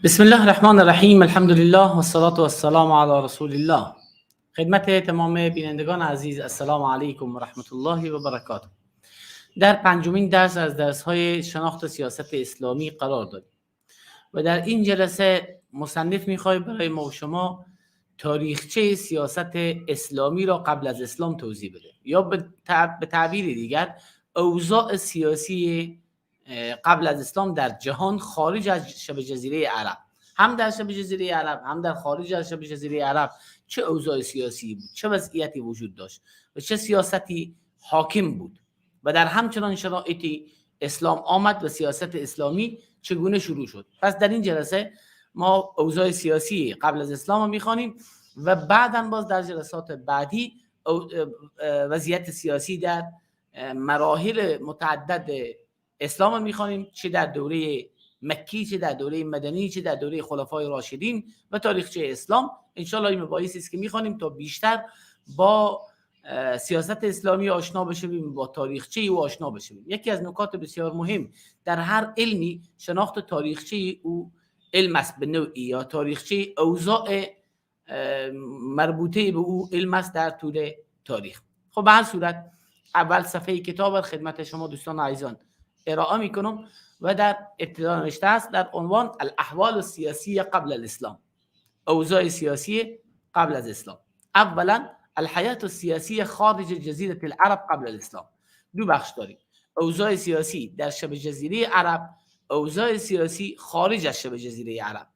بسم الله الرحمن الرحیم. الحمد لله و الصلاة و السلام علی رسول الله. خدمت تمام بینندگان عزیز، السلام علیکم و رحمت الله و برکاته. در پنجمین درس از درس‌های شناخت سیاست اسلامی قرار داریم و در این جلسه مصنف می‌خواد برای ما و شما تاریخچه سیاست اسلامی را قبل از اسلام توضیح بده، یا به تعبیر دیگر اوضاع سیاسی قبل از اسلام در جهان خارج از شبه جزیره عرب، هم در شبه جزیره عرب هم در خارج از شبه جزیره عرب چه اوضاع سیاسی بود، چه وضعیتی وجود داشت و چه سیاستی حاکم بود و در همچنان شرایطی اسلام آمد و سیاست اسلامی چگونه شروع شد. پس در این جلسه ما اوضاع سیاسی قبل از اسلام رو میخوانیم و بعداً باز در جلسات بعدی وضعیت سیاسی در مراحل متعدد اسلام رو میخوانیم، چه در دوره مکی، چه در دوره مدنی، چه در دوره خلفای راشدین و تاریخچه اسلام. انشالله این مباحثی است که میخوانیم تا بیشتر با سیاست اسلامی آشنا بشیم، با تاریخچه او آشنا بشیم. یکی از نکات بسیار مهم در هر علمی شناخت تاریخچه او علم است به نوعی، یا تاریخچه اوضاع مربوطه به او علم است در طول تاریخ. خب به هر صورت اول صفحه کتاب خدمت شما دوستان عزیزان ارائه میکنم و در ابتدا نوشته است در عنوان الاحوال السیاسی قبل الاسلام، اوضاع سیاسی قبل از اسلام. اولا الحیات السیاسی خارج جزیره العرب قبل الاسلام. دو بخش داریم: اوضاع سیاسی در شبه جزیره عرب، اوضاع سیاسی خارج از شبه جزیره عرب.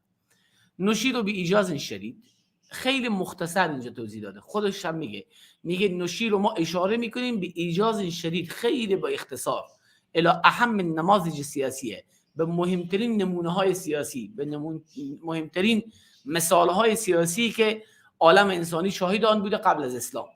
نشیر به ایجاز شدید، خیلی مختصر اینجا توضیح داده، خودش هم میگه نشیر رو ما اشاره میکنیم به ایجاز شدید، خیلی با اختصار، الی اهم نماذج سیاسیه، به مهمترین نمونه های سیاسی، به مهمترین مثال های سیاسی که عالم انسانی شاهد آن بوده قبل از اسلام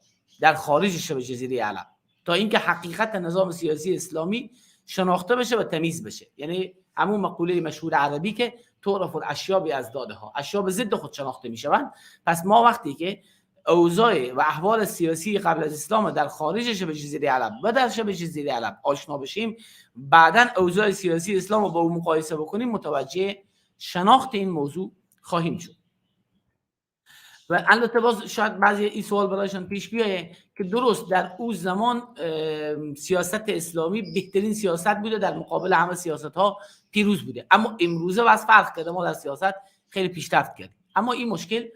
در خارج شبه جزیره عرب، تا اینکه حقیقت نظام سیاسی اسلامی شناخته بشه و تمیز بشه. یعنی همون مقوله مشهور عربی که تعرف الاشیاء باضدادها، اشیا به ضد خود شناخته میشوند. پس ما وقتی که اوضاع و احوال سیاسی قبل از اسلام در خارج شبه جزیره عرب و در شبه جزیره عرب آشنا بشیم، بعداً اوضاع سیاسی اسلام رو با او مقایسه بکنیم، متوجه شناخت این موضوع خواهیم شد. و البته باز شاید بعضی این سوال برایشان پیش بیایه که درست در او زمان سیاست اسلامی بهترین سیاست بوده، در مقابل همه سیاست ها پیروز بوده، اما امروزه وضع فرق کرده، ما در سیاست خیلی پیشرفت کردیم. اما این مشکل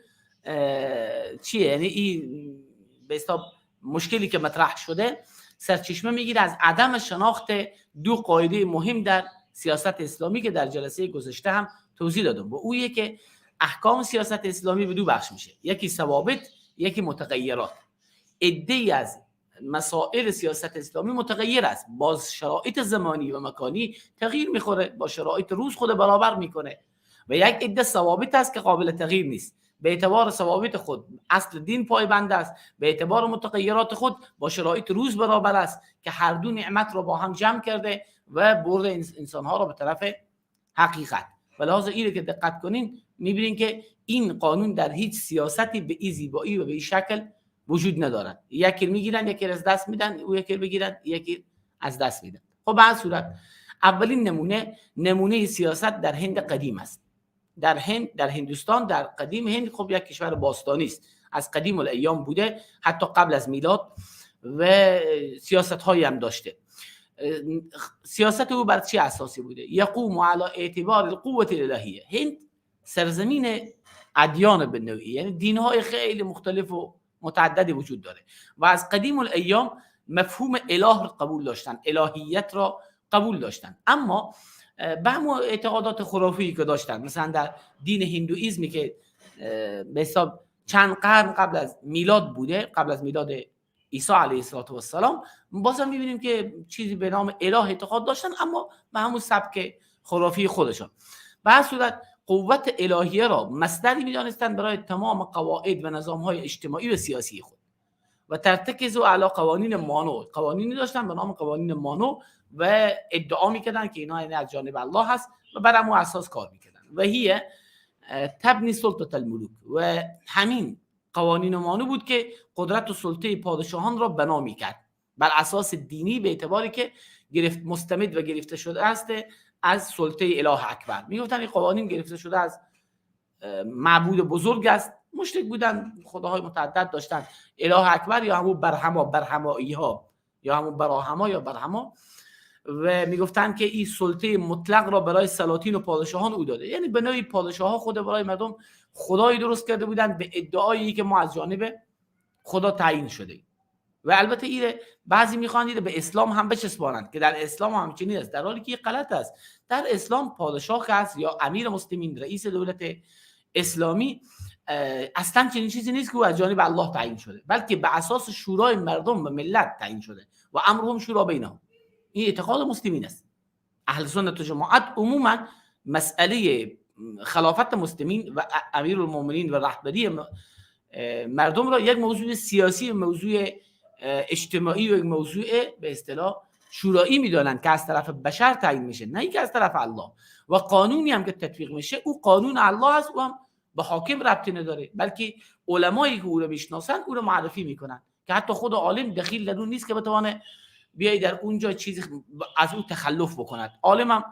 چیه؟ یعنی این به حساب مشکلی که مطرح شده سرچشمه میگیره از عدم شناخت دو قاعده مهم در سیاست اسلامی که در جلسه گذشته هم توضیح دادم، و اویه که احکام سیاست اسلامی به دو بخش میشه، یکی ثوابت، یکی متغیرات. عده‌ای از مسائل سیاست اسلامی متغیر است، باز شرایط زمانی و مکانی تغییر میخوره، با شرایط روز خود برابر میکنه، و یک عده ثوابت است که قابل تغییر نیست، به اعتبار ثوابت خود اصل دین پایبند است، به اعتبار متغیرات خود با شرایط روز برابر است که هر دو نعمت را با هم جمع کرده و برد انسانها را به طرف حقیقت. و لحاظ اینه که دقت کنین میبینین که این قانون در هیچ سیاستی به این زیبایی و به این شکل وجود ندارد. یکی میگیرن، یکی از دست میدن، او یکی بگیرن، یکی از دست میدن. خب به هر صورت اولین نمونه سیاست در هند قدیم است. در هند، در هندوستان، در قدیم هند، خب یک کشور باستانی است، از قدیم الایام بوده، حتی قبل از میلاد، و سیاست هایی هم داشته. سیاست او بر چه اساسی بوده؟ یقوم علی اعتبار القوة الالهیه. هند سرزمین ادیان به نوعی، یعنی دین‌های خیلی مختلف و متعددی وجود داره و از قدیم الایام مفهوم اله را قبول داشتن، الهیت را قبول داشتن، اما به همون اعتقادات خرافی که داشتن، مثلا در دین هندوئیزمی که به حساب چند قرن قبل از میلاد بوده، قبل از میلاد عیسی علیه السلام، بازم می‌بینیم که چیزی به نام اله اعتقاد داشتن، اما به همون سبک خرافی خودشان. به هر صورت قوت الهیه را مصدری می‌دانستند برای تمام قواعد و نظام‌های اجتماعی و سیاسی خود و ترتکز علی قوانین مانو، قوانینی داشتن به نام قوانین مانو و ادعا می‌کردن که اینا یعنی از جانب الله هست و بر همون اساس کار می‌کردن. و هی تبنی سلطه الملوک، و همین قوانین مانو بود که قدرت و سلطه پادشاهان را بنا می‌کرد بر اساس دینی، به اعتباری که گرفت مستمد و گرفته شده است از سلطه اله اکبر. میگفتن این قوانین گرفته شده از معبود بزرگ است. مشرک بودن، خداهای متعدد داشتن. اله اکبر یا همون برهما، برهمایی ها یا همون براهما یا برهما، و میگفتن که این سلطه مطلق را برای سلاطین و پادشاهان او داده. یعنی به نوعی پادشاه‌ها خود برای مردم خدایی درست کرده بودن به ادعایی که ما از جانب خدا تعیین شده ایم. و البته ایره بعضی میخوان ایره به اسلام هم بچسبانند که در اسلام هم همچنین است، در حالی که غلط است. در اسلام پادشاه هست یا امیر مسلمین، رئیس دولت اسلامی، اصلا چنین چیزی نیست که او از جانب الله تعیین شده، بلکه به اساس شورای مردم و ملت تعیین شده و امرهم شورا بینهم. این اعتقاد مسلمین است. اهل سنت و جماعت عموما مسئله خلافت مسلمین و امیرالمومنین و رهبری مردم را یک موضوع سیاسی، موضوع اجتماعی و یک موضوع به اصطلاح شورایی میدانند که از طرف بشر تعیین میشه، نه اینکه از طرف الله. و قانونی هم که تطبیق میشه او قانون الله است، او هم به حاکم ربطی نداره، بلکه علمایی که او رو میشناسن او رو معرفی میکنن که حتی خود عالم دخیل در اون نیست که بتونه بیای در اونجا چیزی از او تخلف بکند. عالم هم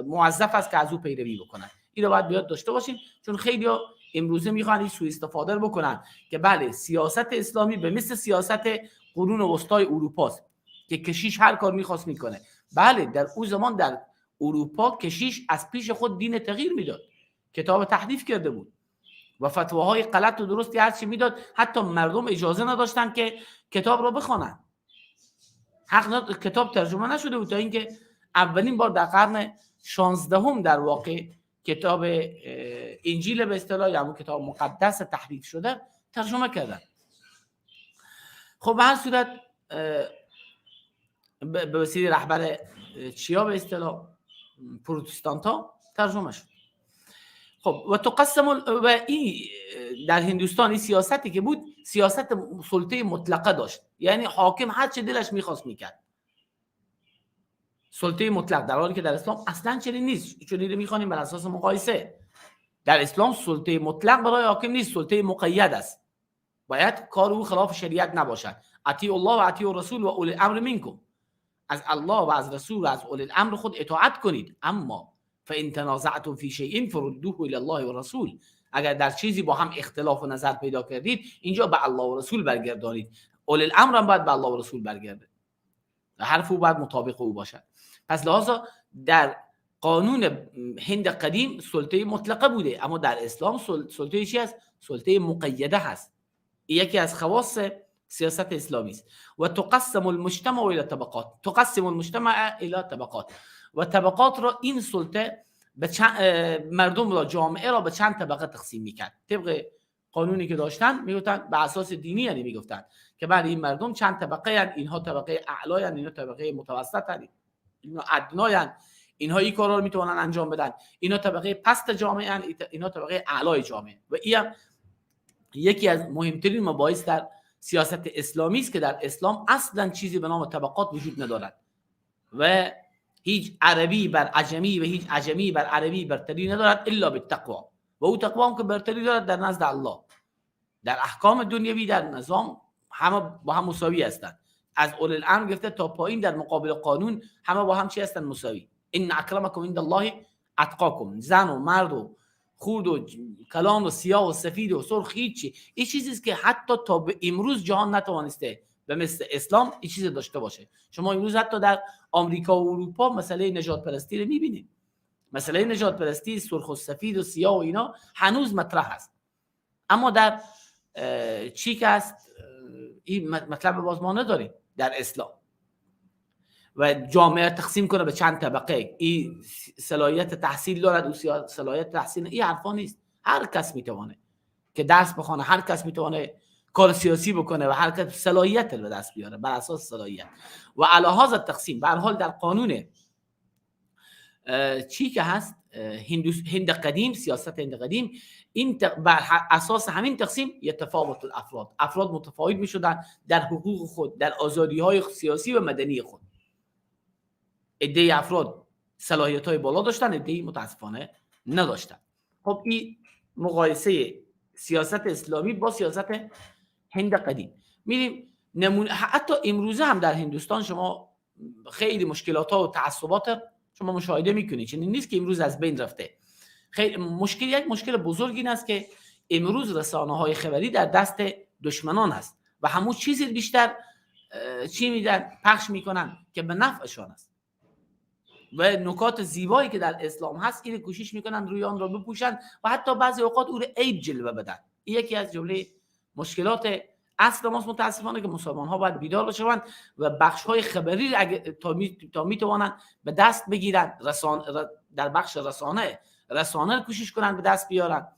موظف است که از او پیروی بکند. اینو باید بیاد داشته باشیم، چون خیلی‌ها امروزه میخوان این سوء استفاده رو بکنن که بله سیاست اسلامی به مثل سیاست قرون وسطای اروپا است که کشیش هر کار میخواست میکنه. بله در اون زمان در اروپا کشیش از پیش خود دین تغییر میداد، کتاب تحریف کرده بود و فتواهای غلط و درستی هر چی میداد. حتی مردم اجازه نداشتن که کتاب رو بخوانن، حق کتاب ترجمه نشده بود تا اینکه اولین بار در قرن 16 در واقع کتاب انجیل به اصطلاح یا همون کتاب مقدس تحریف شده ترجمه کردن. خب به هر صورت به وسیله رهبر چیا به اصطلاح پروتستانت ها ترجمه شد. خب و تقسم و این در هندوستان این سیاستی که بود سیاست سلطه مطلقه داشت، یعنی حاکم هر چه دلش میخواست میکرد، سلطه مطلق، در حالی که در اسلام اصلا چنین نیست. چون اینو میخوانیم بر اساس مقایسه. در اسلام سلطه مطلق برای حاکم نیست، سلطه مقید است. باید کار او خلاف شریعت نباشد. اطیع الله و اطیع الرسول و اولی الامر منکم، از الله و از رسول و از اولی الامر خود اطاعت کنید. اما فان تنازعتم فی شیء فردوه الی الله و رسول، اگر در چیزی با هم اختلاف و نظر پیدا کردید اینجا به الله و رسول برگردانید. اولی الامر هم باید به الله و رسول برگرده، حرف او باید مطابق او باشد. پس لحاظا در قانون هند قدیم سلطه مطلقه بوده، اما در اسلام سلطه چی است؟ سلطه مقیده هست. یکی از خواص سیاست اسلامی است. و تقسم المجتمع الى طبقات، تقسم المجتمع الى طبقات، و طبقات را این سلطه به مردم را، جامعه را به چند طبقه تقسیم میکرد. طبق قانونی که داشتن میگفتن به اساس دینی، یعنی میگفتن که بعد این مردم چند طبقه هستند، اینها طبقه اعلای هستند، اینها طبقه متوسط هستند، اینها ادنای هستند، اینها این کارا رو میتونن انجام بدن، اینها طبقه پست جامعه هستند، اینها طبقه اعلای جامعه. و این یکی از مهمترین مباحث در سیاست اسلامی است که در اسلام اصلا چیزی به نام طبقات وجود ندارد و هیچ عربی بر عجمی و هیچ عجمی بر عربی برتری ندارد الا بالتقوا، و او تقوا هم که برتری دارد در نزد الله. در احکام دنیوی در نظام همه با هم مساوی هستند، از اول الامر گرفته تا پایین در مقابل قانون همه با هم چی هستند؟ مساوی. ان اکرمکم عند الله اتقاکم. زن و مرد و خورد و کلان و سیاه و سفید و سرخ هیچی، این چیزی است که حتی تا به امروز جهان نتوانسته به مثل اسلام این چیز داشته باشه. شما امروز حتی در آمریکا و اروپا مسئله نژاد پرستی رو می‌بینید. مسئله نژاد پرستی سرخ و سفید و سیاه و اینا هنوز مطرح است، اما در چی که است این مطلب باز ما نداریم در اسلام. و جامعه تقسیم کنه به چند طبقه، این صلاحیت تحصیل دارد، او صلاحیت تحصیل، این حرفا نیست. هر کس میتونه که درس بخونه، هر کس میتونه کار سیاسی بکنه و هر کس صلاحیت به دست بیاره بر اساس صلاحیت. و علی هذا التقسیم به هر حال در قانون چی که هست هند قدیم، سیاست هند قدیم، این بر اساس همین تقسیم یتفاوت الافراد، افراد متفاوت میشدن در حقوق خود، در آزادی های سیاسی و مدنی خود. عده افراد صلاحیت های بالا داشتن، عده متاسفانه نداشتن. خب این مقایسه سیاست اسلامی با سیاست هند قدیم. میریم نمونه، حتی امروزه هم در هندوستان شما خیلی مشکلات ها و تعصبات شما مشاهده میکنید، چنین نیست که امروز از بین رفته. خیلی مشکل، یک مشکل بزرگ این است که امروز رسانه های خبری در دست دشمنان است و همون چیزی بیشتر چی میدن، پخش میکنن که به نفعشان است و نکات زیبایی که در اسلام هست این کوشش میکنن روی آن را بپوشن و حتی بعضی اوقات او رو عیب جلوه بدن. این یکی از جمله مشکلات اصل ماست متاسفانه که مسلمان ها باید بیدار بشوند و بخش های خبری اگه تا میتوانند به دست بگیرن، در بخش رسانه کوشش کنند به دست بیارن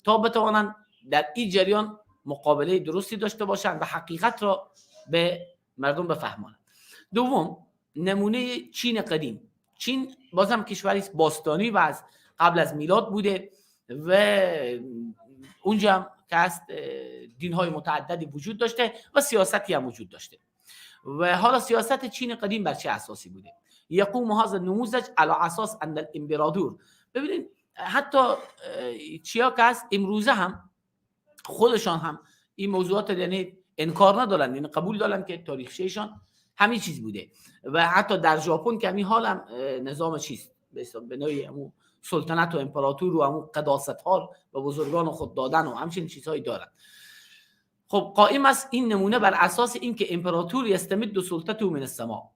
تا بتوانند در این جریان مقابله درستی داشته باشند و حقیقت را به مردم بفهمانند. دوم، نمونه چین قدیم. چین بازم کشوری باستانی و از قبل از میلاد بوده و اونجا هم که از دین‌های متعددی وجود داشته و سیاستی هم وجود داشته. و حالا سیاست چین قدیم بر چه اساسی بوده؟ یقوم هذا النموذج على اساس ان الامپراتور. ببینید حتی چیا که از امروزه هم خودشان هم این موضوعات یعنی انکار ندارن، یعنی قبول دارن که تاریخچه‌شان همین چیز بوده و حتی در ژاپن که همین حال هم نظام چیست به نوعی همون سلطنت و امپراتور و همون قداست ها و بزرگان خود دادن و همچنین چیزهایی دارن. خب قائم است این نمونه بر اساس اینکه امپراتور یستمد سلطته من السما،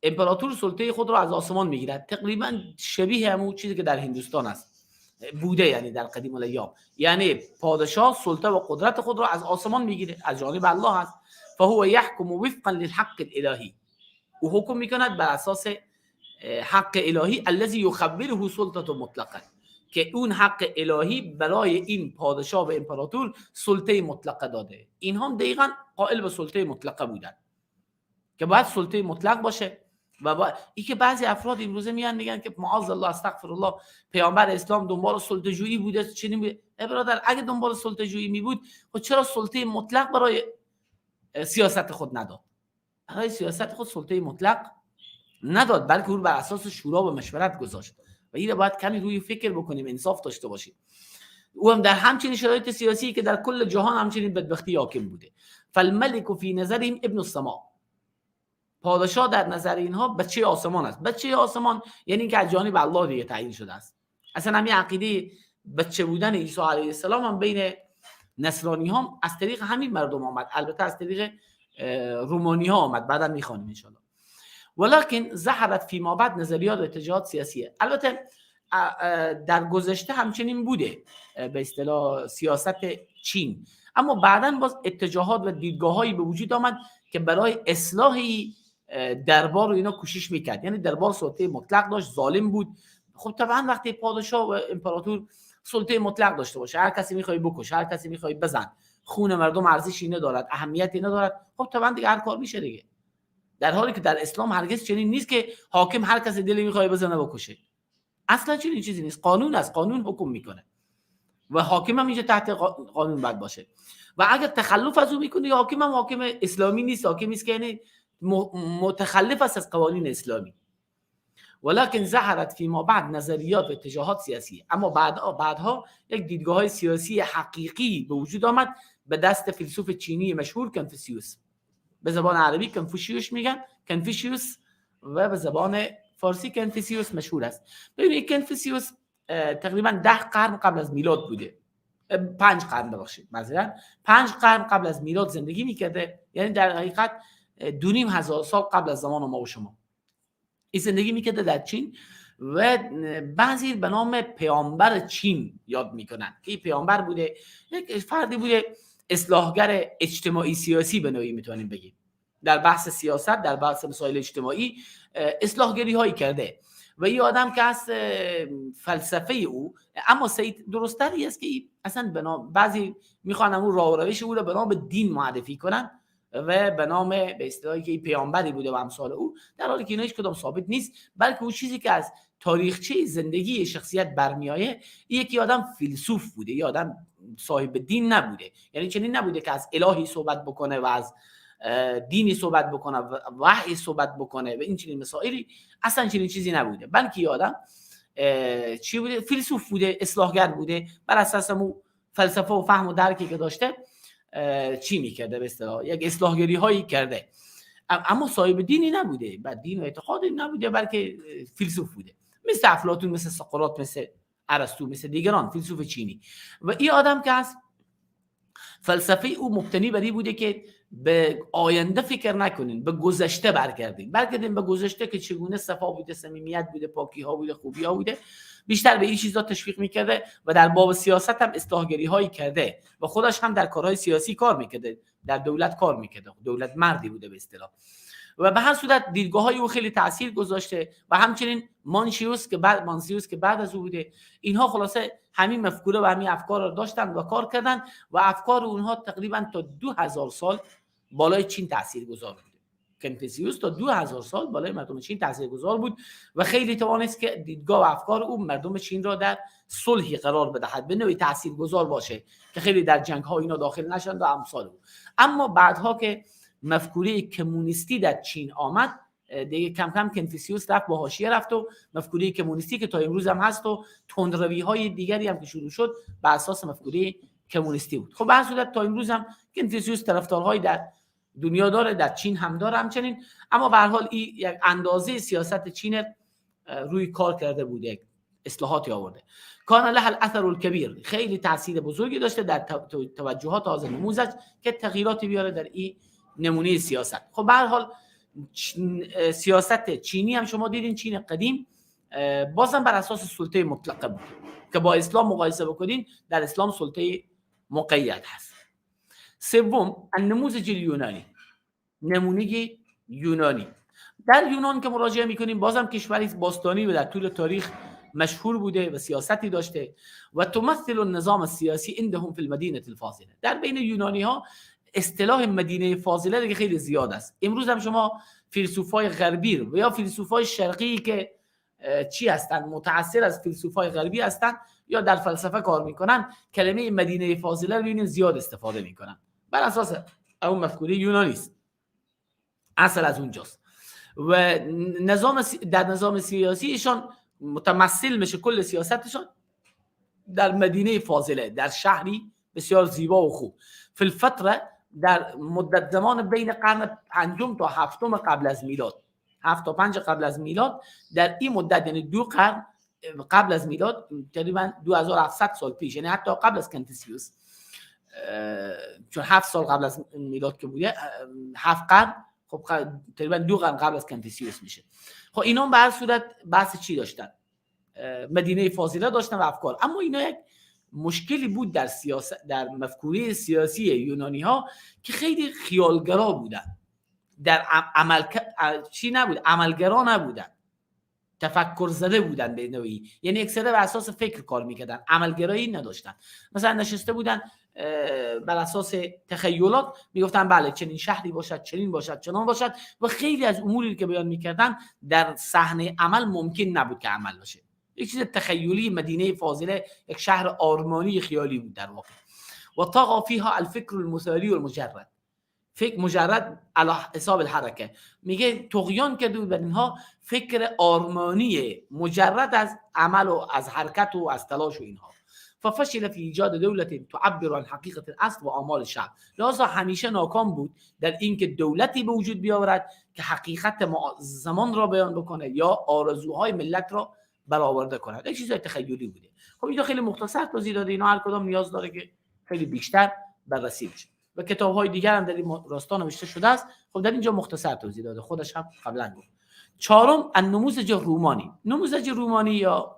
امپراتور سلطه خود را از آسمان میگیرد، تقریبا شبیه همون چیزی که در هندوستان است بوده، یعنی در قدیم الایام، یعنی پادشاه سلطه و قدرت خود را از آسمان میگیره، از جانب الله است. فهو یحکم وفقا للحق الالهی، او حکم میکند بر اساس حق الهی الذی یخبره سلطه مطلقه، که اون حق الهی برای این پادشاه و امپراتور سلطه مطلقه داده. اینها هم دقیقاً قائل به سلطه مطلقه بودن که باید سلطه مطلق باشه. و این که بعضی افراد امروزه میان میگن که معاذ الله استغفر الله پیامبر اسلام دنبال سلطه جویی بوده، چنین بوده. ای برادر، اگه دنبال سلطه جویی می بود خب چرا سلطه مطلق برای سیاست خود نداد؟ برای سیاست خود سلطه مطلق نداد، بلکه اون بر اساس شورا و مشورت گذاشت. و این باید کمی روی فکر بکنیم، انصاف داشته باشیم. او هم در همچنین شرایط سیاسی که در کل جهان همچنین بدبختی حاکم بوده. فالملک فی نظرهم ابن السماء، پادشاه در نظر اینها بچه آسمان است. بچه آسمان یعنی اینکه از جانب الله دیگه تعیین شده است. اصلا همین عقیده بچه بودن عیسی علیه السلام هم بین نصرانی ها از طریق همین مردم آمد، البته از طریق رومانی ها آمد، بعدا میخوانیم ان شاء الله. ولکن ظهرت فی ما بعد نظریات و اتجاهات سیاسیه. البته در گذشته همچنین بوده به اصطلاح سیاست چین، اما بعدا باز اتجاهات و دیدگاه‌هایی به وجود آمد که برای اصلاح دربار و اینا کوشش میکرد. یعنی دربار سلطه مطلق داشت، ظالم بود. خب طبعا وقتی پادشاه و امپراتور سلطه مطلق داشته باشه، هر کسی میخوای بکش، هر کسی میخوای بزن، خون مردم ارزشی ندارد، اهمیتی ندارد، خب طبعا دیگه هر کار میشه دیگه. در حالی که در اسلام هرگز چنین نیست که حاکم هر کسی دلی میخواد بزنه بکشه، اصلا چنین چیزی نیست. قانون است، قانون حکم میکنه و حاکم هم اینجا تحت قانون باید باشه. و اگر تخلف از او میکنه، حاکم هم حاکم اسلامی نیست، حاکمی است که یعنی متخلف است از قوانین اسلامی. ولکن ظهرت فی ما بعد نظریات و اتجاهات سیاسی. اما بعدها یک دیدگاه سیاسی حقیقی به وجود آمد به دست فیلسوف چینی مشهور کنفوسیوس. به زبان عربی کنفوشیوس میگن، کنفوشیوس، و به زبان فارسی کنفوسیوس مشهور است. ببینید کنفوسیوس تقریبا 10 قرن قبل از میلاد بوده، 5 قرن ببخشید، معذرت، 5 قرن قبل از میلاد زندگی میکرده، یعنی در حقیقت 2500 سال قبل از زمان ما و شما این زندگی میکرده در چین. و بعضی به نام پیامبر چین یاد میکنن که این پیامبر بوده، یک فردی بوده اصلاحگر اجتماعی سیاسی به نوعی میتونیم بگیم، در بحث سیاست، در بحث مسائل اجتماعی اصلاحگری هایی کرده. و این آدم که از فلسفه او، اما سید درست‌تری است که اصلا به نام بعضی میخوان اون راه و روش او رو به نام دین معرفی کنن و به نام به اصطلاحی که این پیامبری بوده و امثال او، در حالی که اینا هیچ کدام ثابت نیست، بلکه اون چیزی که از تاریخچه زندگی شخصیت برمیآیه، یکی آدم فیلسوف بوده، یه آدم صاحب دین نبوده، یعنی چنین نبوده که از الهی صحبت بکنه و از دینی صحبت بکنه و وحی صحبت بکنه و این چنین مسائلی، اصلا چنین چیزی نبوده، بلکه یه آدم چی بوده؟ فیلسوف بوده، اصلاحگر بوده، بر اساس اون فلسفه و فهم و درکی که داشته چی میکرده، به اصطلاح یک اصلاحگری هایی کرده. اما صاحب دینی نبوده، بعد دین و اعتقادی نبوده، بلکه فیلسوف بوده، مثل افلاطون، مثل سقراط، مثل ارسطو، مثل دیگران فیلسوف چینی. و این آدم که از فلسفه او مبتنی بر این بوده که به آینده فکر نکنین، به گذشته برگردین، برگردین به گذشته که چگونه صفا بوده، صمیمیت بوده، پاکی ها بوده، خوبی ها بوده. بیشتر به این چیزا تشویق میکرده و در باب سیاست هم اصلاحگری هایی کرده و خودش هم در کارهای سیاسی کار میکرده، در دولت کار میکرده، دولت مردی بوده به اصطلاح. و به هر صورت دیدگاه های او خیلی تاثیر گذاشته و همچنین مانسیوس که بعد از او بوده. اینها خلاصه همین مفکوره و همین افکار را داشتن و کار کردن و افکار اونها تقریبا تا 2000 سال بالای چین تاثیرگذار بود. کنفوسیوس تا 2000 سال بالای مردم چین تاثیرگذار بود و خیلی توانست که دیدگاه و افکار او مردم چین را در صلحی قرار بدهد، به نوعی تاثیرگذار باشه که خیلی در جنگ ها اینا داخل نشند و امثال او. اما بعدها که مفکوره کمونیستی در چین آمد، دیگه کم کم کنفوسیوس رفت با حاشیه رفت و مفکوره کمونیستی که تا امروز هم هست و تندروی های دیگری هم که شروع شد بر اساس مفکوره کمونیستی بود. خب به هر صورت تا امروز هم کنفوسیوس طرفدارهای در دنیا داره، در چین هم داره همچنین. اما به هر حال این یک اندازه سیاست چین روی کار کرده بود، یک اصلاحاتی آورده. کان له الاثر الکبیر، خیلی تاثیر بزرگی داشته در توجهات هذا نموذج که تغییراتی بیاره در این نمونه سیاست. خب به هر حال سیاست چینی هم شما دیدین، چین قدیم بازم بر اساس سلطه مطلقه بود که با اسلام مقایسه بکنین، در اسلام سلطه مقید هست. سوم، النموذج اليونانی، نمونه یونانی. در یونان که مراجعه میکنیم بازم کشوری باستانی و در طول تاریخ مشهور بوده و سیاستی داشته و تمثل النظام السیاسی عندهم فی المدینه الفاضله. در بین یونانی ها اصطلاح مدینه فاضله دیگه خیلی زیاد است. امروز هم شما فیلسوفای غربی و یا فیلسوفای شرقی که چی هستند، متأثر از فیلسوفای غربی هستند یا در فلسفه کار میکنن، کلمه مدینه فاضله رو ببینید زیاد استفاده میکنن بر اساس اون مفکوره یونانی است، اصل از اونجاست. و نظام در نظام سیاسی ایشان متمثل میشه کل سیاستشان در مدینه فاضله، در شهری بسیار زیبا و خوب. فی الفتره، در مدت زمان بین قرن پنجم تا هفتم قبل از میلاد، 7 تا 5 قبل از میلاد، در این مدت یعنی 2 قرن قبل از میلاد، تقریبا 2700 سال پیش، یعنی حتی قبل از کنفوسیوس، چون 7 سال قبل از میلاد که بوده، 7 قرن، خب تقریبا 2 قرن قبل از کنفوسیوس میشه. خب اینا به هر صورت بحث چی داشتن؟ مدینه فاضله داشتن و افکار. اما اینا یک مشکلی بود در سیاست، در مفکوره سیاسی یونانی ها که خیلی خیالگرا بودن، در عمل چی نبود، عملگرا نبودن، تفکر زده بودن به نوعی، یعنی اکثر بر اساس فکر کار میکردن، عملگرایی نداشتن. مثلا نشسته بودن بر اساس تخیلات میگفتن بله چنین شهری باشد، چنین باشد، چنان باشد، و خیلی از اموری که بیان میکردن در صحنه عمل ممکن نبود که عمل باشه. یک چیز تخیلی، مدینه فاضله یک شهر آرمانی خیالی بود در واقع. و طغى فيها الفكر المثالي والمجرد، فکر مجرد علی حساب الحرکه، میگه طغیان کرده بود بر اینها فکر آرمانی مجرد از عمل و از حرکت و از تلاش و اینها. ففشل فی ایجاد دولت تعبر عن حقیقت الاصل و آمال الشعب. لذا همیشه ناکام بود در اینکه دولتی به وجود بیاورد که حقیقت زمان را بیان بکنه یا آرزوهای ملت را برآورده کند. یک چیز تخیلی بوده. خب اینجا خیلی مختصر توضیح داده، اینا هر کدام نیاز داره که خیلی بیشتر بررسی بشه و کتاب‌های دیگر هم در این راستا نوشته شده است. خب در اینجا مختصر توضیح داده، خودش هم قبلا گفت. چهارم، النموذج رومانی. نموذج رومانی یا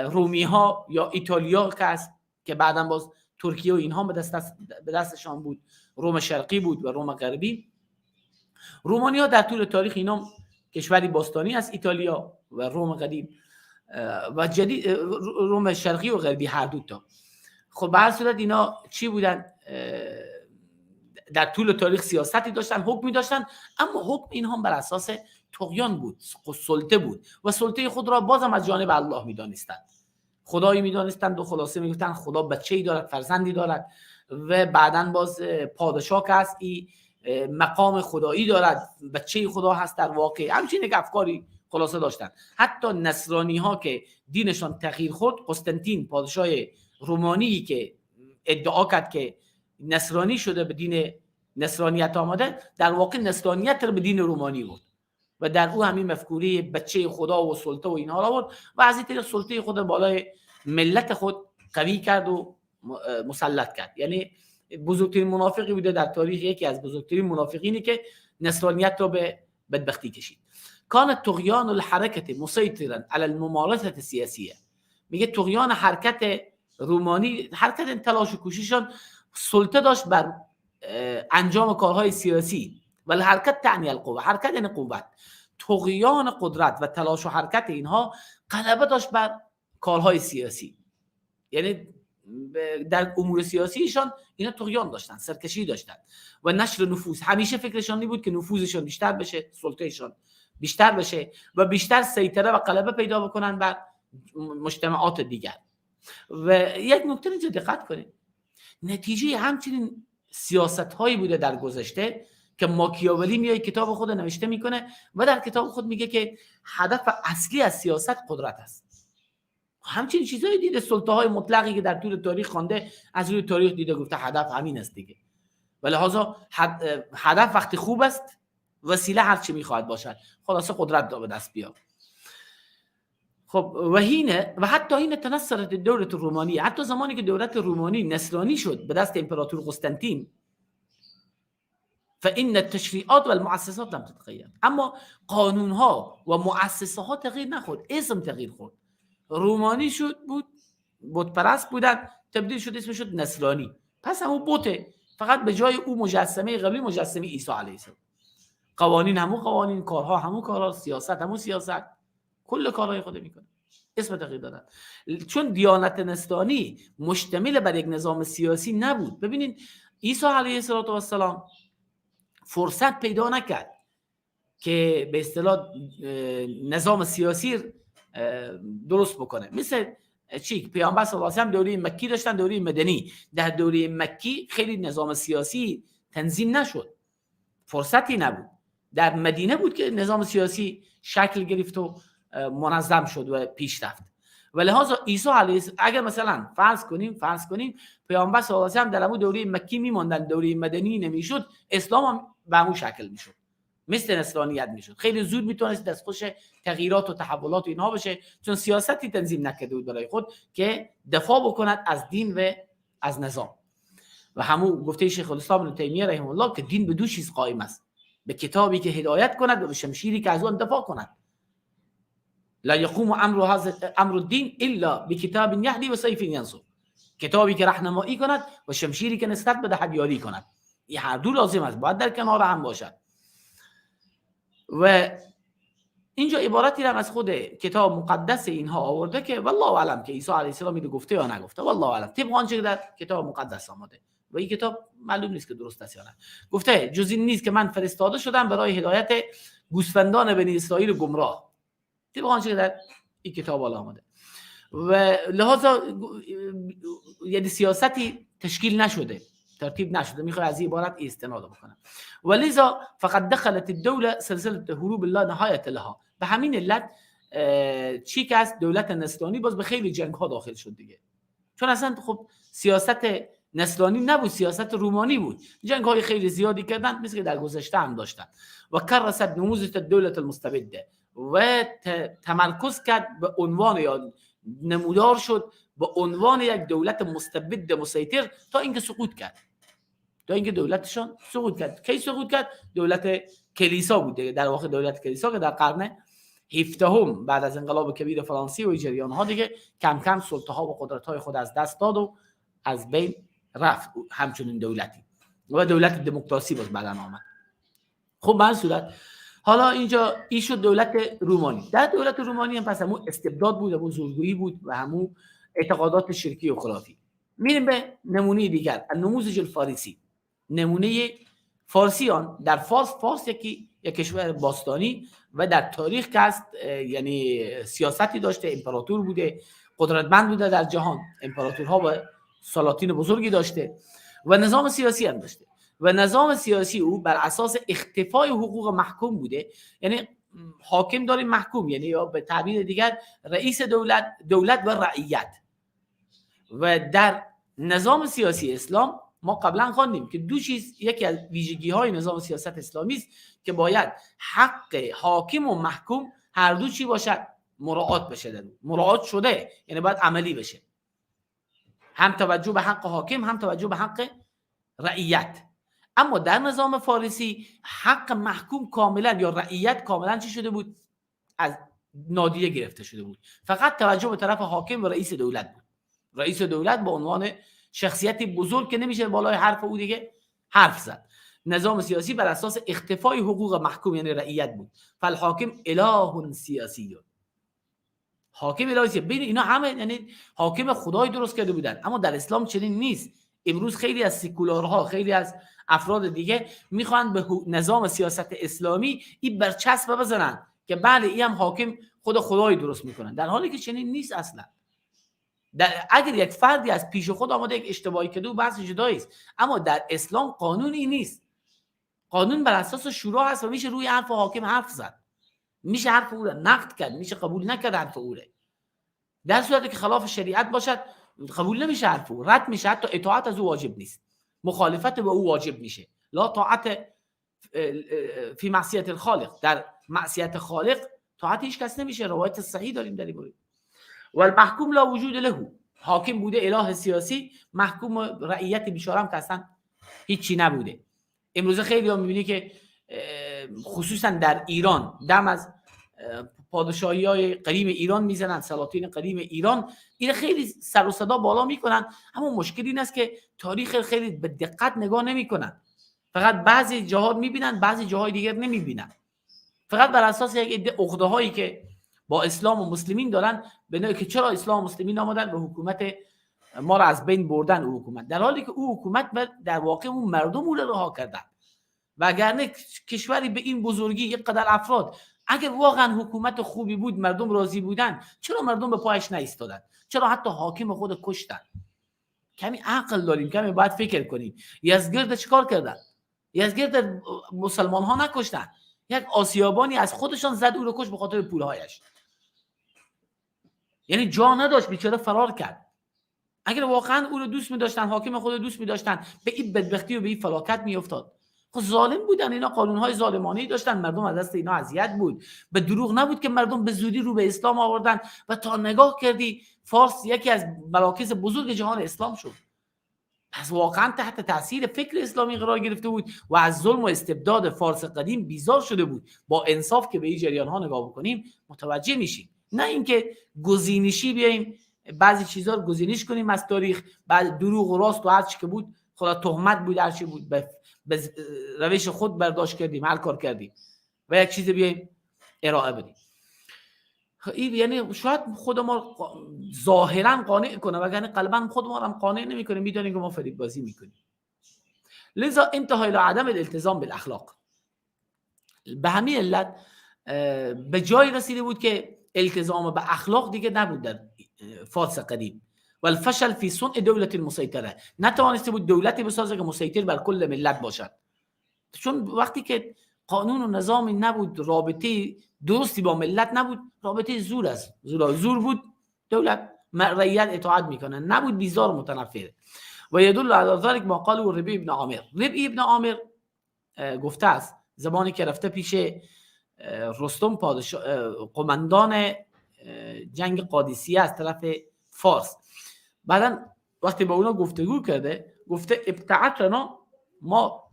رومی ها یا ایتالیا که است، که بعداً باز ترکیه و اینها به دستشان بود، روم شرقی بود و روم غربی. رومانیا در طول تاریخ اینا کشوری باستانی است، ایتالیا و روم قدیم و جدید، روم شرقی و غربی هر دو تا. خب به هر صورت اینا چی بودن؟ در طول تاریخ سیاستی داشتن، حکمی داشتن، اما حکم اینها بر اساس طغیان بود، سلطه بود و سلطه خود را بازم از جانب الله میدانستند، خدایی میدانستند و خلاصه میگفتند خدا بچه‌ای دارد، فرزندی دارد و بعداً باز پادشاه که هست ای مقام خدایی دارد، بچه خدا هست در واقع. همچنین یک افکاری خلاصه داشتن. حتی نصرانی ها که دینشان تغییر خورد، قسطنطین پادشاه رومانی که ادعا کرد که نصرانی شده به دین نصرانیت آمده، در واقع نصرانیت رو به دین رومانی بود و در او همین مفکوره بچه خدا و سلطه و اینها را آورد و از این طریق سلطه خود بالای ملت خود قوی کرد و مسلط کرد. یعنی بزرگترین منافقی بوده در تاریخ، یکی از بزرگترین منافقینی که نصرانیت رو به بدبختی کشید. کان طغیان الحرکت مسیطرا علی الممارسه السیاسیه. میگه طغیان حرکت رومانی، حرکت تلاش و کوششان سلطه داشت بر انجام کارهای سیاسی. ولی حرکت تعنی القوه، حرکت یعنی قوت. طغیان قدرت و تلاش و حرکت اینها غلبه داشت بر کارهای سیاسی، یعنی در امور سیاسیشان اینا طغیان داشتن، سرکشی داشتن و نشر نفوذ. همیشه فکرشان این بود که نفوذشان بیشتر بشه، سلطهشان بیشتر بشه و بیشتر سیطره و غلبه پیدا بکنن بر مجتمعات دیگر. و یک نکته اینجا دقت کنید، نتیجه همچنین سیاست هایی بوده در گذشته که ماکیاولی میاد کتاب خود نوشته میکنه و در کتاب خود میگه که هدف اصلی از سیاست قدرت است. همچنین چیزایی دیده، سلطه های مطلقی که در طول تاریخ خوانده، از روی تاریخ دیده، گفته هدف همین است دیگه. ولی لذا هدف وقتی خوب است، وسیله هر چی میخواهد باشد، خلاصه قدرت به دست بیار. خب و حتی این تنصرت دولت رومانی، حتی زمانی که دولت رومانی نصرانی شد به دست امپراتور قسطنطین، فإن التشریعات و المؤسسات لم تتغیر، اما قانون ها و مؤسسه ها تغییر نخورد، اسم تغییر خورد. رومانی شد بود، بت پرست بودن، تبدیل شد اسم شد نصرانی. پس همون بته، فقط به جای او مجسمه قبلی مجسمه عیسی علیه السلام. قوانین همون قوانین، کارها همون کارها، سیاست همون سیاست، کل کارهای خود میکنه، اسم تغییر دادن. چون دیانت نصرانی مشتمل بر یک نظام سیاسی نبود. ببینید عیسی علیه السلام فرصت پیدا نکرد که به اصطلاح نظام سیاسی درست بکنه. مثل چی؟ پیامبر صلی الله علیه و آله دوره مکی داشتن، دوره مدنی. در دوره مکی خیلی نظام سیاسی تنظیم نشد، فرصتی نبود. در مدینه بود که نظام سیاسی شکل گرفت و منظم شد و پیش رفت. و لحاظ عیسی علیه، اگر مثلا فرض کنیم پیامبر صلی الله علیه و آله در همون دوره مکی میموندن، دوره مدنی نمیشد، اسلام هم به همون شکل میشد، مثل نصرانیت میشد. خیلی زود میتونست دستخوش تغییرات و تحولات و اینها بشه، چون سیاستی تنظیم نکرده بود برای خود که دفاع بکند از دین و از نظام. و همون گفته شیخ الاسلام ابن تیمیه رحمه الله که دین به دو چیز قائم است، به کتابی که هدایت کند و به شمشیری که از آن دفاع کند. لا یقوم امر الدین الا بکتاب یهدی و سیف ینصر، کتابی که راهنمایی کند و شمشیری که نصرت بدهد یاری کند. این هر دو لازم است، باید در کنار هم باشد. و اینجا عبارتی هم از خود کتاب مقدس اینها آورده که والله اعلم که عیسی علیه السلام اینو گفته یا نگفته، والله اعلم، طبق آنچه که در کتاب مقدس آمده و این کتاب معلوم نیست که درست است یا نه. گفته جز این نیست که من فرستاده شدم برای هدایت گوسفندان بنی اسرائیل گمراه، طبق آنچه که در این کتاب آمده. و لحاظا یعنی سیاستی تشکیل نشده، ترتیب نشده. میخوای از این عبارت استناد بکنم. و لذا فقط دخلت الدوله سلسله هروب لا نهایت لها. به همین علت چی که از دولت نصرانی باز به خیلی جنگ ها داخل شد دیگه، چون اصلا خب سیاست نصرانی نبود، سیاست رومانی بود. جنگ های خیلی زیادی کردن، مثل که در گذشته هم داشتن. و کرست نموذج الدوله المستبده و تمرکز کرد به عنوان یا نمودار شد به عنوان یک دولت مستبد مسیطر تا اینکه سقوط کرد، تا اینکه دولتشان سقوط کرد. کی سقوط کرد؟ دولت کلیسا بود دیگه، در واقع دولت کلیسا که در قرن 17 بعد از انقلاب کبیر فرانسه و جریان ها دیگه کم کم سلطه ها و قدرت های خود از دست داد و از بین رفت همچنین دولتی و دولت دموکراسی باز بعدن آمد. خب به هر صورت حالا اینجا این شد دولت رومانی. در دولت رومانی هم پس همون استبداد بود، همون زورگویی بود و همون اعتقادات شرکی و خرافی. میریم به نمونه دیگر، النموذج الفارسی. نمونه فارسیان در فارس، فارس یک کشور باستانی و در تاریخ که است، یعنی سیاستی داشته، امپراتور بوده، قدرتمند بوده در جهان، امپراتورها و سلاطین بزرگی داشته و نظام سیاسی هم داشته. و نظام سیاسی او بر اساس اختفای حقوق محکوم بوده، یعنی حاکم داریم محکوم، یعنی یا به تعبیر دیگر رئیس دولت، دولت و رعیت. و در نظام سیاسی اسلام ما قبلا خواندیم که دو چیز یکی از ویژگی‌های نظام سیاست اسلامی است که باید حق حاکم و محکوم هر دو چی باشد؟ مراعات بشه. در مراعات شده یعنی باید عملی بشه، هم توجه به حق حاکم هم توجه به حق رعیت. اما در نظام فارسی حق محکوم کاملا یا رعیت کاملا چی شده بود؟ از نادیده گرفته شده بود. فقط توجه به طرف حاکم و رئیس دولت بود. رئیس دولت به عنوان شخصیتی بزرگ که نمیشه بالای حرف او دیگه حرف زد. نظام سیاسی بر اساس اختفای حقوق محکوم یعنی رعیت بود. فالحاکم اله سیاسی، حاکم الهی سیاسی. ببین اینا همه یعنی حاکم خدای درست کرده بودن، اما در اسلام چنین نیست. امروز خیلی از سکولارها، خیلی از افراد دیگه میخوان به نظام سیاست اسلامی این برچسب بزنن که بله این هم حاکم خود خدای درست میکنن، در حالی که چنین نیست اصلا. اگر یک فردی از پیش خود آمده یک اشتباهی کرده و بحث جدایی است، اما در اسلام قانونی نیست. قانون بر اساس شورا هست و میشه روی حرف حاکم حرف زد، میشه حرف او را نقد کرد، میشه قبول نکرد حرف او را. در صورتی که خلاف شریعت باشد قبول نمیشه حرف او، رد میشه، حتی اطاعت از او واجب نیست، مخالفت با او واجب میشه. لا طاعت فی معصیت الخالق، در معصیت خالق طاعت هیچ کس نمیشه. روایت صحیح داریم در این مورد. و المحکوم لا وجود له، حاکم بوده اله سیاسی، محکوم رعیت بیچاره هم که اصلا هیچی نبوده. امروز خیلی ها میبینی که خصوصا در ایران دم از پادشاهی های قدیم ایران میزنن، سلاطین قدیم ایران، این خیلی سر و صدا بالا میکنن، اما مشکل این است که تاریخ خیلی به دقت نگاه نمیکنن، فقط بعضی جاها میبینن، بعضی جاهای دیگر نمیبینن، فقط بر اساس یک عده عقده هایی که با اسلام و مسلمین دارن، به نوعی که چرا اسلام و مسلمین آمدن و حکومت ما را از بین بردن او حکومت، در حالی که او حکومت در واقع اون مردم او را رها کردن. وگرنه کشوری به این بزرگی یک قدر افراد، اگر واقعا حکومت خوبی بود مردم راضی بودن، چرا مردم به پایش نایستادن؟ چرا حتی حاکم خود کشتن؟ کمی عقل داریم، کمی باید فکر کنیم. یزدگرد چیکار کردن؟ یزدگرد مسلمان ها نکشتن، یک آسیابانی از خودشان زد او رو کش به خاطر پولهایش، یعنی جا نداشت، بیچاره فرار کرد. اگر واقعا او رو دوست می‌داشتن، حاکم خود رو دوست می‌داشتن، به این بدبختی و به این فلاکت می‌افتاد. خب ظالم بودن اینا، قانون‌های ظالمانه‌ای داشتن، مردم از دست اینا اذیت بود. به دروغ نبود که مردم به زودی رو به اسلام آوردن و تا نگاه کردی فارس یکی از مراکز بزرگ جهان اسلام شد. پس واقعا تحت تاثیر فکر اسلامی قرار گرفته بود و از ظلم و استبداد فارس قدیم بیزار شده بود. با انصاف که به این جریان‌ها نگاه بکنیم متوجه میشیم، نه اینکه گزینشی بیایم بعضی چیزا رو گزینش کنیم از تاریخ، بعد دروغ و راست و هر چی که بود، خدا تهمت بود، هر چی بود به روش خود برداشت کردیم، هر کار کردیم و یک چیز بیایم ارائه بدیم. این یعنی شاید خود ما ظاهرا قانع کنه، وگرنه قلبا خود ما هم قانع نمیکنه، میدونیم که ما فریب بازی میکنیم. لذا انتهای الى عدم الالتزام بالاخلاق. به همین علت به جای رسیده بود که التزام به اخلاق دیگه نبود در فارس قدیم. والفشل فی صنع دولت مسیطره، نتوانسته بود دولتی بسازه که مسیطر بر کل ملت باشد، چون وقتی که قانون و نظامی نبود، رابطه درستی با ملت نبود، رابطه زور است، زور بود، دولت رعیت اطاعت میکنه، نبود بیزار متنفره. و یدل علی ذلک ما قاله ربیع بن عامر. ربیع بن عامر گفته است زمانی که رفته پیش رستم پادشاه قماندان جنگ قادسیه از طرف فارس، بعدا وقتی با اونا گفتگو کرده گفته ابتعتنا، ما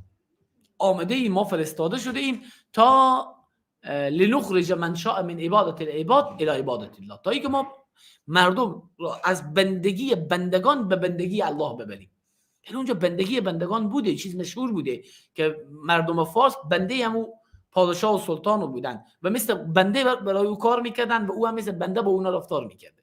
آمده ایم، ما فرستاده شده ایم تا لنخرج من شاء من عبادت العباد الى عبادت الله، تا اینکه ما مردم از بندگی بندگان به بندگی الله ببریم. یعنی اونجا بندگی بندگان بوده، چیز مشهور بوده که مردم فارس بنده همو پادشاه و سلطان بودن و مثل بنده برای او کار میکردن و او هم مثل بنده با اونا رفتار میکرده.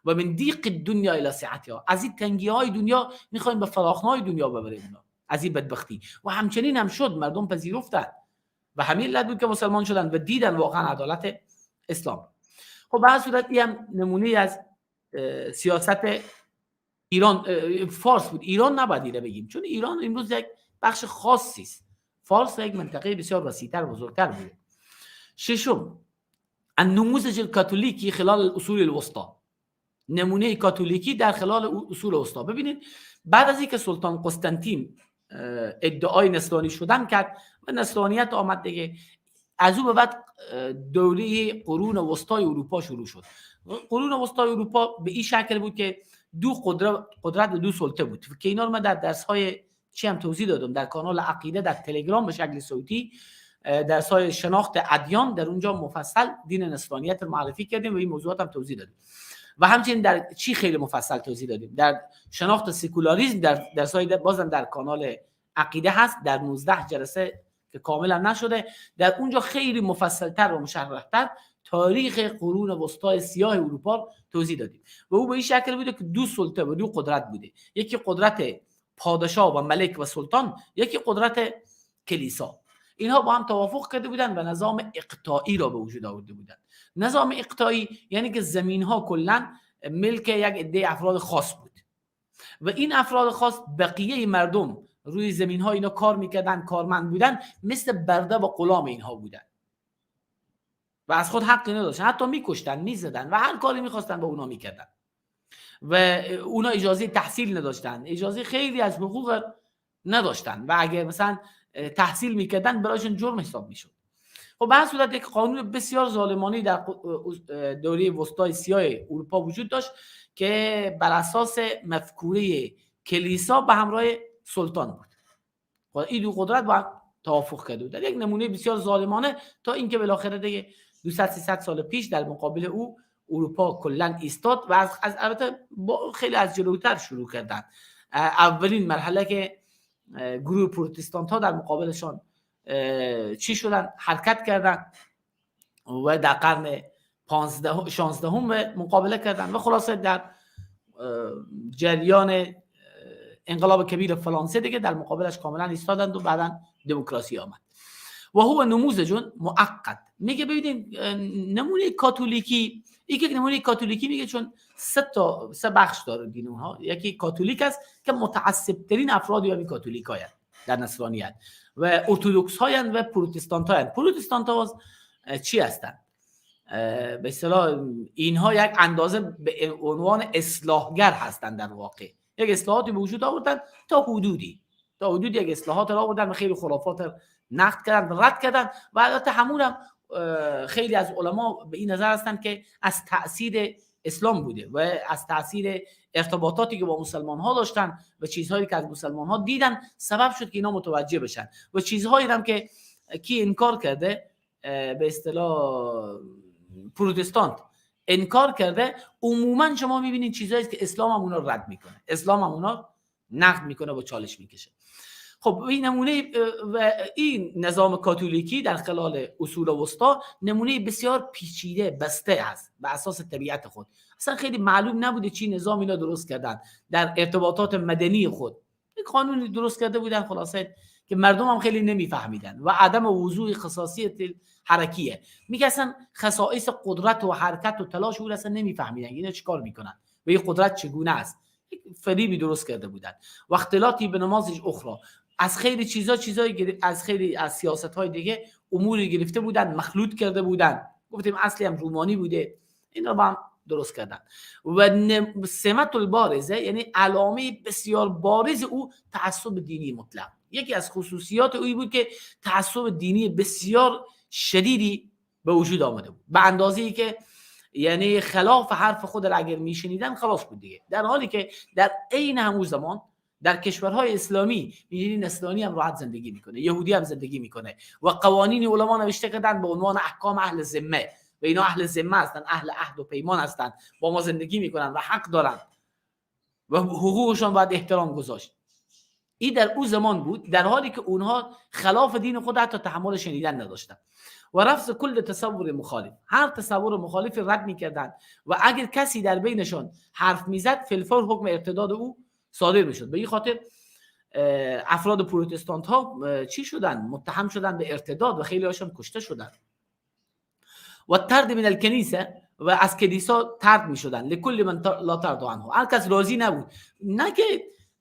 و من دیق دنیا الی سعتها، از این تنگی های دنیا میخوایم به فراخنای دنیا ببریم اونا، از این بدبختی. و همچنین هم شد، مردم پذیرفتن و همین علت بود که مسلمان شدن و دیدن واقعا عدالت اسلام. خب به هر صورت این هم نمونه از سیاست ایران فارس بود. ایران نباید ایره بگیم، چون ایران امروز یک بخش خاصی است، فارس یک منطقه بسیار وسیع‌تر و بزرگتر بوده. ششم، النموذج الکاتولیکی خلال الاصول الوسطى، نمونه کاتولیکی در خلال اصول وسطا. ببینید بعد از اینکه سلطان قسطنطین ادعای نصرانی شدن کرد و نصرانیت آمد دیگه، از او به بعد دوره قرون وسطای اروپا شروع شد. قرون وسطای اروپا به این شکل بود که دو قدرت و دو سلطه بود که اینا رو من در درس‌های چی هم توضیح دادم در کانال عقیده در تلگرام به شکل صوتی، درس‌های شناخت ادیان، در اونجا مفصل دین نصرانیت رو معرفی کردیم و این موضوعات هم توضیح دادیم و همچنین در چی خیلی مفصل توضیح دادیم در شناخت سکولاریسم در درس‌های بازم در کانال عقیده هست در 19 جلسه که کاملا نشده، در اونجا خیلی مفصل‌تر و مشرح‌تر تاریخ قرون وسطای سیاه اروپا توضیح دادیم و او به این شکل بوده که دو سلطه و دو قدرت بوده، یکی قدرت پادشاه و ملک و سلطان، یکی قدرت کلیسا. اینها با هم توافق کرده بودند و نظام اقطاعی را به وجود آورده بودند. نظام اقطاعی یعنی که زمین‌ها کلاً ملک یک عده افراد خاص بود و این افراد خاص بقیه مردم روی زمین‌ها اینا کار میکردن، کارمند بودن، مثل برده و غلام اینها بودن و از خود حقی نداشتن، حتی میکشتن، میزدن و هر کاری میخواستن با اونا میکردن و اونا اجازه تحصیل نداشتن، اجازه خیلی از حقوق نداشتن و اگه مثلا تحصیل میکردن برایشون جرم حساب میشد. خب به هر صورت یک قانون بسیار ظالمانه در دوره وسطای سیاه اروپا وجود داشت که بر اساس مفکوره کلیسا به همراه سلطان بود. خب این دو قدرت با هم توافق کرده بود در یک نمونه بسیار ظالمانه تا اینکه بالاخره دیگه 200-300 سال پیش در مقابل او اروپا کلا ایستاد و از البته خیلی از جلوتر شروع کردن. اولین مرحله که گروه پروتستانت ها در مقابلشان چی شدن، حرکت کردن و در قرن 16 مقابله کردن و خلاصه در جریان انقلاب کبیر فرانسه دیگه در مقابلش کاملا ایستادند و بعدا دموکراسی آمد. و هو نموذج معقد. میگه ببینید نمونه کاتولیکی، یک نمونه کاتولیکی میگه چون سه بخش داره دین اونها. یکی کاتولیک است که متعصب ترین افراد یا کاتولیک هایند در نصرانیت و ارتدوکس هایند و پروتستانت هایند. پروتستانت ها چی هستند؟ به اصطلاح اینها یک اندازه به عنوان اصلاحگر هستند، در واقع یک اصلاحاتی به وجود آوردن تا حدودی یک اصلاحات را آوردن و خیلی خرافات نقد کردن و رد کردن و البته همون هم خیلی از علما به این نظر هستند که از تأثیر اسلام بوده و از تأثیر ارتباطاتی که با مسلمان ها داشتن و چیزهایی که از مسلمان ها دیدن سبب شد که اینا متوجه بشن و چیزهایی هم که کی انکار کرده، به اصطلاح پروتستانت انکار کرده، عموما شما میبینید چیزهایی که اسلام هم اونا رد میکنه، اسلام هم اونا نقد میکنه و چالش میکشه. خب این نمونه و این نظام کاتولیکی در خلال اصول وسطا نمونه بسیار پیچیده بسته است به اساس طبیعت خود. اصلا خیلی معلوم نبوده چی نظام اینا درست کردن در ارتباطات مدنی خود. یک قانونی درست کرده بودن خلاصه که مردم هم خیلی نمیفهمیدن و عدم وضوح خصاصیت حرکیه. میگه اصلا خصائص قدرت و حرکت و تلاش او اصلا نمیفهمیدن اینا چیکار میکنن و این قدرت چگونه است. یک فریبی درست کرده بودن و اختلاطی به نمازش اخرى، از خیلی چیزایی از خیلی از سیاست‌های دیگه اموری گرفته بودن، مخلوط کرده بودن. گفتیم اصلی هم رومانی بوده، این رو با هم درست کردن. و سمت البارزه یعنی علامه بسیار بارز او تعصب دینی مطلق. یکی از خصوصیات اویی بود که تعصب دینی بسیار شدیدی به وجود آمده بود، به اندازه‌ای که یعنی خلاف حرف خود را اگر میشنیدن خلاص بود دیگه. در حالی که در عین همون زمان در کشورهای اسلامی می‌بینی نصرانی هم راحت زندگی میکنه، یهودی هم زندگی میکنه و قوانین علما نوشته کردن به عنوان احکام اهل ذمه و اینا اهل ذمه هستن، اهل عهد و پیمان هستن، با ما زندگی میکنن و حق دارن و حقوقشان باید احترام گذاشت. این در او زمان بود، در حالی که اونها خلاف دین خود حتی تحمل شنیدن نداشتن و رفض کل تصور مخالف، هر تصور مخالف رد میکردن و اگر کسی در بینشان حرف میزد فی‌الفور حکم ارتداد او صادر میشد. به این خاطر افراد پروتستانت ها چی شدن؟ متهم شدن به ارتداد و خیلی هاشون کشته شدن. و طرد من الکنیسه و از کلیسا طرد میشدن، لکل من لا ترضى عنه، هر کس راضی نبود، نه که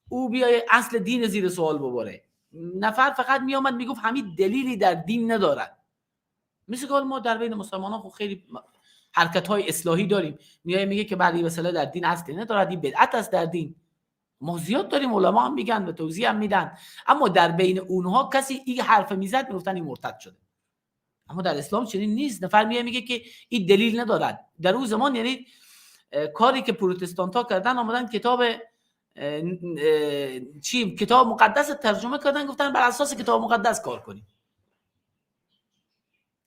او بیای اصل دین زیر سوال ببره، نفر فقط میامد میگفت همین دلیلی در دین ندارد. مثل که ما در بین مسلمان ها خیلی حرکت های اصلاحی داریم، میای میگه که بعد این مسئله در دین اصلی ندارد، این بدعت است در دین. ما زیاد داریم، علما هم میگن و توضیح هم میدن، اما در بین اونها کسی این حرف میزد میگفتن این مرتد شده. اما در اسلام چنین نیست. نفر میای میگه که این دلیل ندارد. در اون زمان یعنی کاری که پروتستان ها کردن، آمدن کتاب کتاب مقدس ترجمه کردن، گفتن بر اساس کتاب مقدس کار کنیم.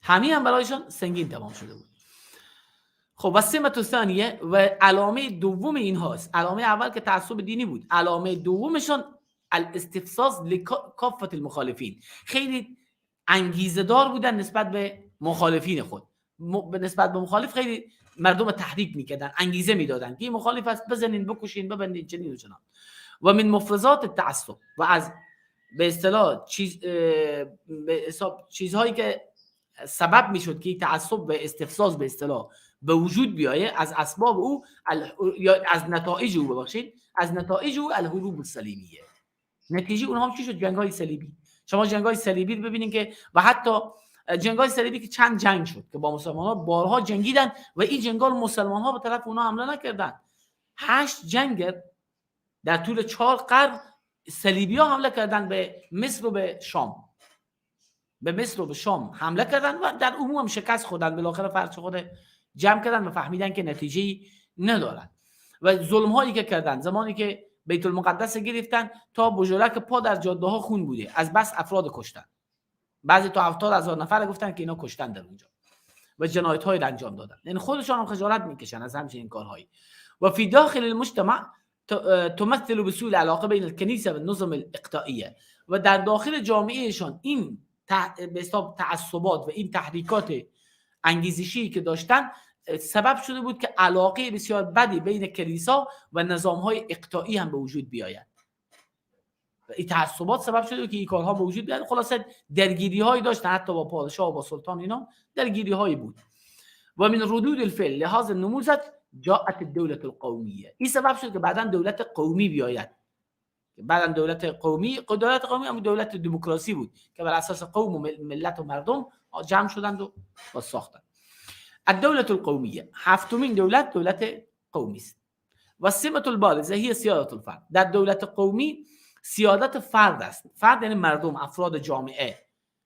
همین هم برایشان سنگین تمام شده بود. خب و سمت ثانیه و علامه دوم اینهاست. علامه اول که تعصب دینی بود، علامه دومشان الاستفزاز لکافة المخالفین. خیلی انگیزه دار بودن نسبت به مخالفین خود. نسبت به مخالف خیلی مردم تحریک میکردن، انگیزه میدادن که این مخالف است، بزنین، بکشین، ببندین، چنین و چنان. و من مفرزات التعصب و از به اصطلاح چیزهایی که سبب میشد که تعصب و استفزاز به اصطلاح به وجود بیایه، از اسباب او یا از نتایج او، ببخشید، از نتایج او الحروب الصلیبیه. نتیجه اونها هم چی شد؟ جنگ‌های صلیبی. شما جنگ‌های صلیبی رو ببینین که و حتی جنگ‌های صلیبی که چند جنگ شد که با مسلمان‌ها بارها جنگیدن و این جنگ‌ها مسلمان‌ها به طرف اونها حمله نکردن. 8 جنگ در طول 4 قرن صلیبی‌ها حمله کردن به مصر و به شام. به مصر و به شام حمله کردن و در عموم هم شکست خوردن. بالاخره فرش خود جمع کردن و فهمیدن که نتیجه‌ای ندارن. و ظلم‌هایی که کردن، زمانی که بیت المقدس گرفتن تا بجولک پا در جاده‌ها خون بوده، از بس افراد کشتن. بعضی تا 70,000 نفر گفتن که اینا کشتن در اونجا و جنایت‌های را انجام دادن. یعنی خودشان هم خجالت می‌کشن از همچنین کارهایی. و فی داخل المجتمع تمثل بسوء العلاقه بین الکنیسه و النظم الاقطاعیه. و در داخل جامعهشان این به حساب تعصبات و این تحریکات انگیزشی که داشتن سبب شده بود که علاقه بسیار بدی بین کلیسا و نظام‌های اقطاعی هم به وجود بیاید. این تعصبات سبب شده بود که این کارها به وجود بیاید. خلاصه درگیری‌هایی داشتن، حتی با پادشاه و با سلطان اینا درگیری‌هایی بود. و من ردود الفعل لحاظ النموذج جاءت الدولة القومیه. این سبب شد که بعداً دولت قومی بیاید. بعداً دولت قومی، دولت قومی هم دولت دموکراسی بود که بر اساس قوم و ملت و مردم جمع شدند و ساختند. الدولة القومیه، هفتمین دولت، دولت قومی است. و سمت البارزه هي سیادت الفرد. در دولت قومی سیادت فرد است. فرد یعنی مردم، افراد جامعه.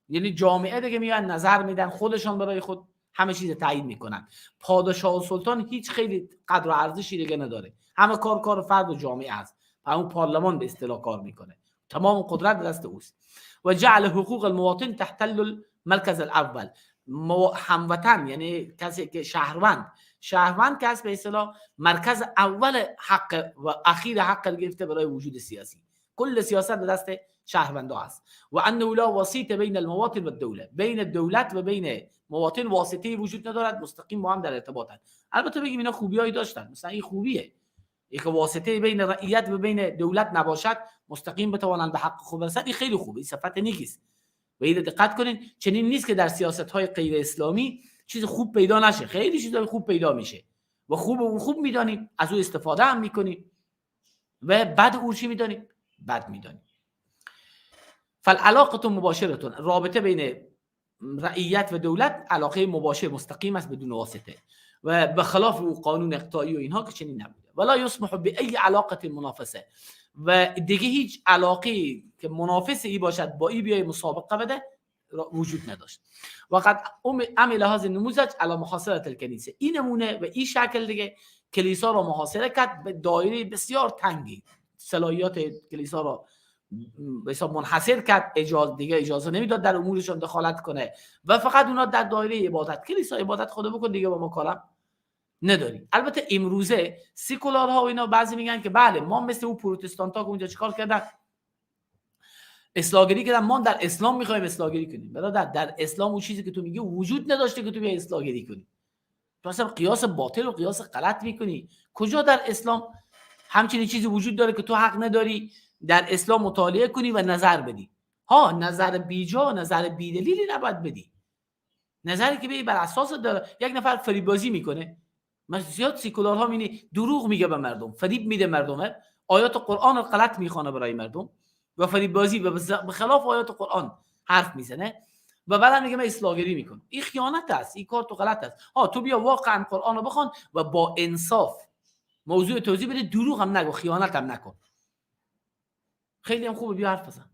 یعنی جامعه دیگه میان نظر میدن، خودشان برای خود همه چیز تایید میکنن. پادشاه و سلطان هیچ خیلی قدر و ارزشی دیگه نداره. همه کار کار فرد و جامعه است. و اون پارلمان به اصطلاح کار میکنه. تمام قدرت دست اوست. و جعل حقوق المواطن تحتل المرکز الاول. هموطن یعنی کسی که شهروند، شهروند که به اصطلاح مرکز اول حق و اخیر حق گرفته برای وجود سیاسی. کل سیاست به دست شهروندا است. و انه لا وسیط بین المواطن و الدوله. بین دولت و بین مواطن واسطه‌ای وجود ندارد، مستقیم با هم در ارتباطند. البته بگیم اینا خوبیایی داشتن، مثلا این خوبیه که واسطه بین رعیت و بین دولت نباشد، مستقیم بتوانند به حق خود برسند. این خیلی خوبه، این صفت نیکی است. و اینو دقت کنین، چنین نیست که در سیاست‌های غیر اسلامی چیز خوب پیدا نشه، خیلی چیزای خوب پیدا میشه و خوب و خوب میدانیم، از او استفاده هم میکنیم و بد او چی میدانیم؟ بد میدانیم. فالعلاقه مباشره، رابطه بین رعیت و دولت علاقه مباشر مستقیم است بدون واسطه و به خلاف او قانون اقطاعی و اینها که چنین نبوده. ولا یسمح بأی علاقه منافسه، و دیگه هیچ علاقه که منافس ای باشد با ای بیای مسابقه بده وجود نداشت. و قد عمل هذا النموذج على محاصره الکنیسه. این نمونه و این شکل دیگه کلیسا را محاصره کرد به دایره بسیار تنگی، صلاحیت کلیسا را به حساب منحصر کرد، اجازه دیگه اجازه نمیداد در امورشون دخالت کنه و فقط اونا در دایره عبادت، کلیسا عبادت خود بکن دیگه با ما کارم نداری. البته امروزه سیکولارها و اینا بعضی میگن که بله ما مثل او پروتستانتا که اونجا چیکار کردن، اصلاحگری کردن، ما در اسلام میخوایم اصلاحگری کنیم. برادر در اسلام اون چیزی که تو میگی وجود نداشته که تو بیای اصلاحگری کنی. تو اصلا قیاس باطل و قیاس غلط میکنی. کجا در اسلام همچین چیزی وجود داره که تو حق نداری در اسلام مطالعه کنی و نظر بدی؟ ها، نظر بیجا، نظر بیدلیلی نباید بدی. نظری که بر اساس داره. یک نفر فریبازی میکنه، من زیاد سیکولارها میبینی دروغ میگه به مردم، فریب میده مردمه، آیات قرآن رو غلط میخوانه برای مردم و فریب بازی و به خلاف آیات قرآن حرف میزنه. و بعدم میگه من اصلاحگری میکنم. این خیانت است، این کار تو غلط است. ها تو بیا واقعا قرآن رو بخوان و با انصاف موضوع توضیح بده، دروغ هم نگو، خیانت هم نکن. خیلی هم خوبه، بیا حرف بزن.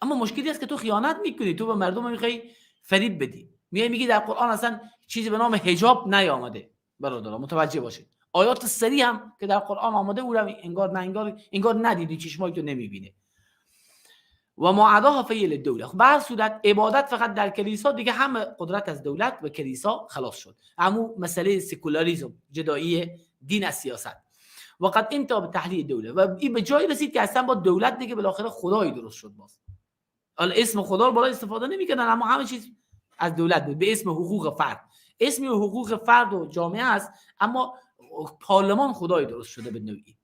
اما مشکلی است که تو خیانت میکنی، تو به مردم میخوای فریب بدی. میای میگی در قرآن اصلا چیزی به نام حجاب نیامده. برادران متوجه باشید، آیات سری هم که در قرآن آمده او را انگار نه انگار ندیدی، چشمای تو نمیبینه. و ما عداها فیل الدوله. خب به هر صورت عبادت فقط در کلیسا دیگه، همه قدرت از دولت و کلیسا خلاص شد. همون مسئله سکولاریسم، جدایی دین از سیاست. و قد انتهى به تحلیل دوله، و این به جایی رسید که اصلا با دولت دیگه بالاخره خدایی درست شد. باز حالا اسم خدا رو بالا استفاده نمی‌کردن، اما همه چیز از دولت بود به اسم حقوق فرد. اسم حقوق فرد و جامعه است، اما پارلمان خدایی درست شده به نوعی.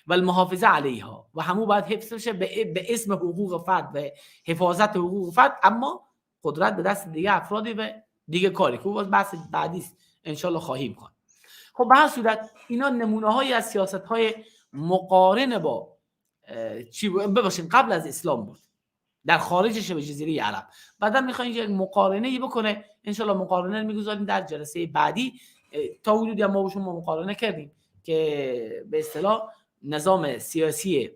و المحافظه علیها، و همو باید حفظ بشه به اسم حقوق فرد و حفاظت حقوق فرد، اما قدرت به دست دیگه افرادی و دیگه کاری که باز بحث بعدی است، انشالله خواهیم خواند. خب به هر صورت اینا نمونه هایی از سیاست های مقارن با چی ببخشید قبل از اسلام بود در خارج شبه جزیره عرب. بعدا میخوایم یک مقارنه ای بکنه، انشالله مقارنه میگذاریم در جلسه بعدی. تا حدودی هم ما با شما مقارنه کردیم که به اصطلاح نظام سیاسی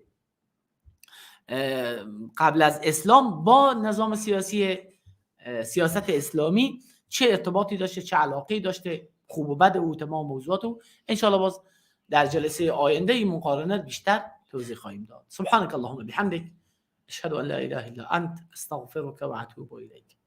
قبل از اسلام با نظام سیاسی سیاست اسلامی چه ارتباطی داشته، چه علاقه‌ای داشته، خوب و بد او تمام موضوعات او انشالله باز در جلسه آینده این مقارنه بیشتر توضیح خواهیم داد. سبحانك اللهم بحمدك، اشهد ان لا اله الا انت، استغفرك و اتوب الیک.